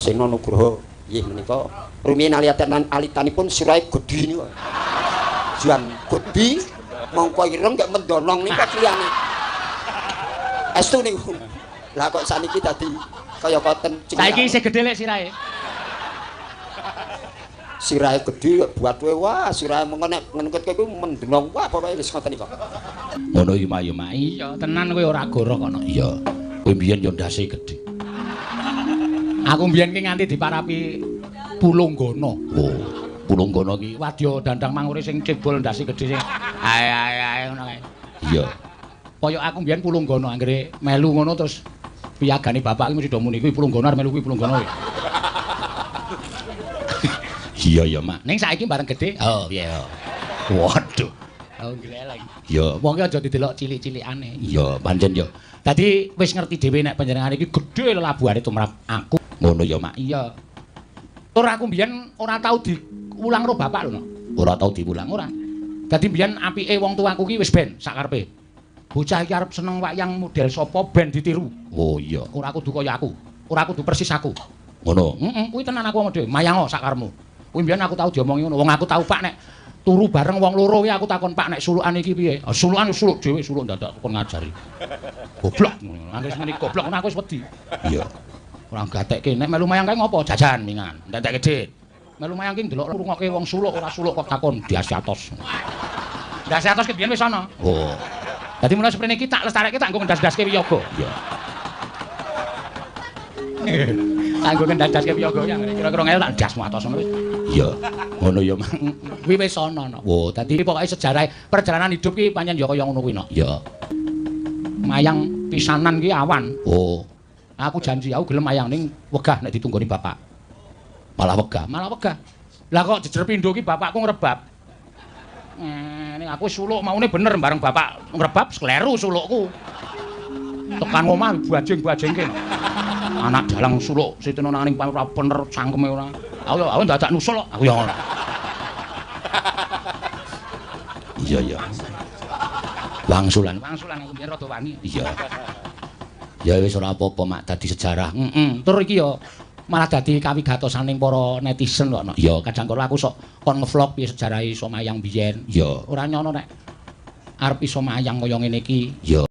Sena Nugroho nggih menika rumiyin alitanipun sirahe gedhi niku. Jan gedhi mongko ireng gek mendonong niku liyane. Estu niku. Lah kok saniki dadi kaya koten. Saiki isih gedhe lek sirahe. Sirahe gedhe buat kowe wah sirahe mengko nek ngenekut kowe mendenong wah pokoke wis ngoten niku. Ngono iki Mak ya Mak. Iya, tenan kowe ora goro kono. Iya. Kowe mbiyen yo ndase gedhe. Aku mbiyen ki nganti diparapi Pulunggono. Oh, Pulunggono ki wadya dandang mangure sing cebol ndase gedhe sing ae ae ae ngono kae. Iya. Kaya aku mbiyen Pulunggono anggere melu ngono terus piyagane bapak ki mesti do muni kuwi Pulunggono arep melu kuwi Pulunggono. Iya ya, Mak. Ning saiki bareng gedhe. Oh, piye. Waduh. Oh, gleleng. Ya, wong ki aja didelok cilik-cilikane. Iya, pancen ya. Dadi wis ngerti dhewe nek panjenengane iki gedhe lelabuhane tumrap aku. Ngono ya, Mak. Iya. Tur aku mbiyen ora tau diulang karo bapak lho, no. Ora tau diulang ora. Dadi mbiyen apike wong tuaku ki wis ben sakarepe. Bocah iki arep seneng wayang model sapa ben ditiru. Oh iya, ora kudu kaya aku. Ora kudu persis aku. Ngono. Heeh, kuwi tenan aku ngomong dhewe, mayango sakarepmu. Kuwi mbiyen aku tau diomongi ngono. Wong aku tau Pak nek turu bareng wong loro kuwi aku takon Pak nek sulukan iki piye? Ah sulukan suluk dhewe, suluk dadak kon ngajari. Goblok ngono. Angger wis muni goblok ngono aku wis wedi. Iya. Ora gatekke nek melu mayang kae ngopo? Jajan mingan, entek-entekke dhit. Melu mayang ki ndelok ngrungokke wong suluk ora suluk kok takon ndase atos. Ndase atos ki biyen wis ana. Oh. Dadi mulai seprene iki tak lestarekke tak nggo ngendas-ndaske wiyaga. Iya. Tak nggo ngendas-ndaske wiyaga ya kira-kira ngel tak ndasmu atos ngono wis. Iya. Ngono ya, Mang. Kuwi wis ana no. Wo, dadi pokoke sejarah perjalanan hidup ki pancen ya kaya ngono kuwi no. Iya. Mayang pisanan ki awan. Oh. Aku janji aku gelem mayang ning wegah nek ditunggoni bapak. Malah wegah, malah wegah. Lah kok jejer pindho ki bapakku ngrebab. Ning aku suluk maune bener bareng bapak ngrebab kleru sulukku. Tekan omah bajing-bajingke. Anak dalang suluk siteno nang ning ora bener cangkeme ora. Aku ya aku dadak nusul kok, aku ya ngono. Iya iya. Wangsulan, wangsulan aku biyen rada wani. Iya. Ya wis ora apa-apa Mak dadi sejarah. Heeh. Tur iki ya malah dadi kawigatosaning para netizen kok. Ya kadang kala aku sok kon ngevlog piye sejarah iso mayang biyen. Ya ora nyono nek arep iso mayang kaya ngene iki. Ya.